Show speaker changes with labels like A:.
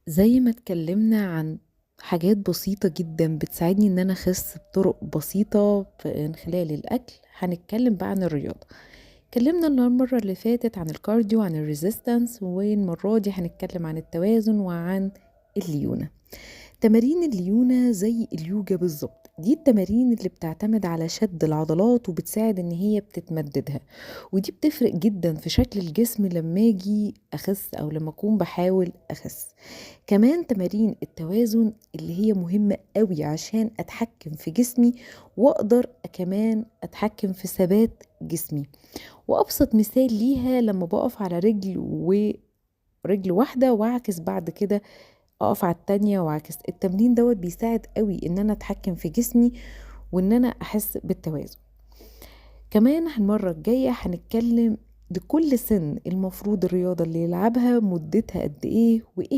A: زي ما اتكلمنا عن حاجات بسيطة جدا بتساعدني ان انا اخس بطرق بسيطة من خلال الاكل، هنتكلم بقى عن الرياضة. اتكلمنا المرة اللي فاتت عن ال cardio، عن ال resistance، والمرة دي هنتكلم عن التوازن وعن الليونة. تمارين الليونة زي اليوجا بالظبط، دي التمارين اللي بتعتمد على شد العضلات وبتساعد ان هي بتتمددها، ودي بتفرق جدا في شكل الجسم لما اجي اخس او لما اكون بحاول اخس. كمان تمارين التوازن اللي هي مهمة قوي عشان اتحكم في جسمي واقدر كمان اتحكم في ثبات جسمي. وابسط مثال ليها لما بقف على رجل ورجل واحدة واعكس بعد كده اقف على التانية واعكس، التمرين دوت بيساعد قوي ان انا اتحكم في جسمي وان انا احس بالتوازن. كمان المرة الجاية هنتكلم لكل سن المفروض الرياضة اللي يلعبها مدتها قد ايه وايه